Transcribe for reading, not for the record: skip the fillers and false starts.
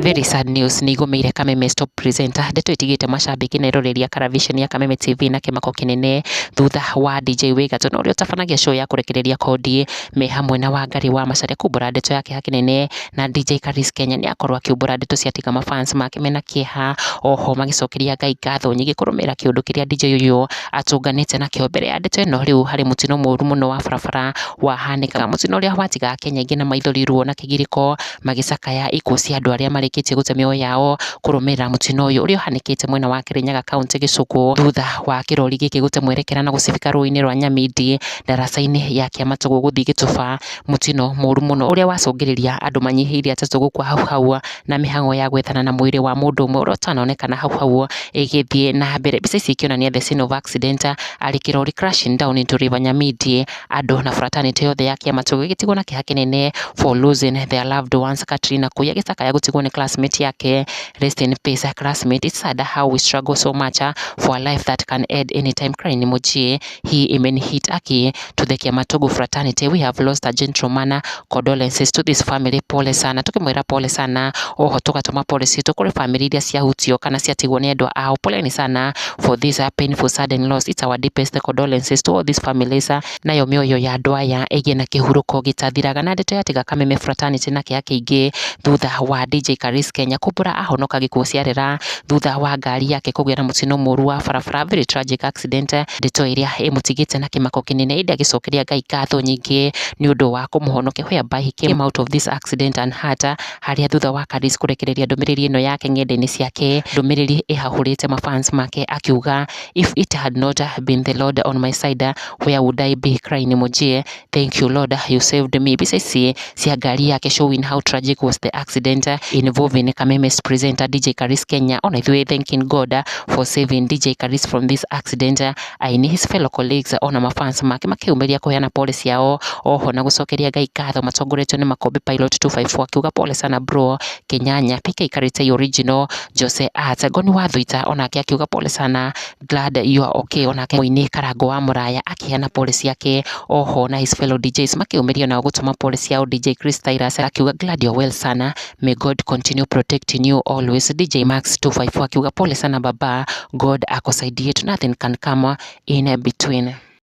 Very sad news nĩ igũmĩire Kameme Top Presenter, ndeto ĩtigĩte macambĩki na eroreri a karaviceni ya Kameme TV na kĩmako kĩnene thutha wa DJ Wĩgatũ na ũrĩa ũtabanagia show ya kũrekereria kodi me hamwe na Wangari wa Macharia kumbũra ndeto ya kĩeha kĩnene na DJ Karis Kenya nĩ akorwo akiumbũra ndeto ciatiga mafans make mena kĩeha, oho magĩcokeria Ngai ngatho nyingĩ kũrũmĩrĩra kĩũndũ kĩrĩa DJ ũyũ atũnganĩte nakĩo. Mbere ya ndeto ĩno rĩu harĩ mũtino mũru mũno wa barabara wahanĩkaga, mũtino ũrĩa watigaga Akenya aingĩ na maithori, ruo na kĩgirĩko magĩcakaya ikuũ cia andũ arĩa marĩkĩtie gũte mĩoyo yao kũrũmĩrĩra mũtino ũyũ ũrĩa ũhanĩkĩte mwena wa Kirinyaga kaunti Gĩcũgũ thutha wa kĩrori gĩkĩ gũte mwerekera na gũcibika rũĩ-inĩ rwa Nyamindi ndaraca-inĩ ya Kĩamatũgũ gũthiĩ Gĩtũba, mũtino mũru mũno ũrĩa wacũngĩrĩria andũ manyihĩire atatũ gũkua hau hau na mĩhang'o ya gwethana na mwĩrĩ wa mũndũ ũmwe ũrĩa ũtanonekana hau hau ĩgĩthiĩ na mbere. Mbica ici ikĩonania the scene of accident arĩ kĩrori crashing down into River Nyamindi, andũ na fraternity yothe ya Kĩamatũgũ ĩgĩtigwo na kĩeha kĩnene for losing their loved ones. Katrina Kuya gĩcakaya gũtigwo nĩ classmate yake, rest in peace classmate, it's sad how we struggle so much for a life that can end anytime, crying emoji. He imeni hit aki to the Kĩamatũgũ fraternity, we have lost a gentleman, condolences to this family, pole sana, tukimwĩra pole sana, oho tũgatũma pole citũ kũrĩ family iria ciahutio kana ciatigwo nĩ endwa ao, poleni sana for this painful sudden loss, it's our deepest condolences to all these families, nayo mĩoyo ya andũ aya ĩgĩe na kĩhurũko gĩtathiraga. Na ndeto yatiga Kameme fraternity na kĩeha kĩingĩ thutha wa DJ Karis Kenya kumbũra ahonoka gĩkuũ ciarera thutha wa ngari yake kũgĩa na mũtino mũru wa barabara, very tragic accident, ndeto ĩrĩa ĩmũtigĩte na kĩmako kĩnene ĩndĩ agĩcokeria Ngai ngatho nyingĩ nĩ ũndũ wa kũmũhonokia, whereby he came out of this accident unhurt, harĩa thutha wa Karis kũrekereria ndũmĩrĩri ĩno yake ng'enda-inĩ ciake, ndũmĩrĩri ĩhahũrĩte mafans make akiuga, "If it had not been the Lord on my side, where would I be?" Crying emoji. "Thank you Lord, you saved me." Mbica ici cia ngari yake showing how tragic was the accident involving Kameme's presenter DJ Karis Kenya, ona ithuĩ thanking God for saving DJ Karis from this accident. Aini, his fellow colleagues ona mafans make makĩumĩria kũheana pole ciao oho na gũcokeria Ngai ngatho matongoretio nĩ Makombe Pilot 254 akiuga, "Pole sana bro." Kenyanya PK Karitei original Jose Art Ngoni wa Thuita onake akiuga, "Pole sana, glad you are okay." Onake mũini Karango wa Mũraya akĩheana pole ciake oho na his fellow DJs makĩumĩria nao gũtũma pole ciao. DJ Chris Tyrus akiuga, "Glad you're well sana, may God continue protecting you always." DJ Max 254 akiuga, "Pole sana baba, God akusaidie, nothing can come in between."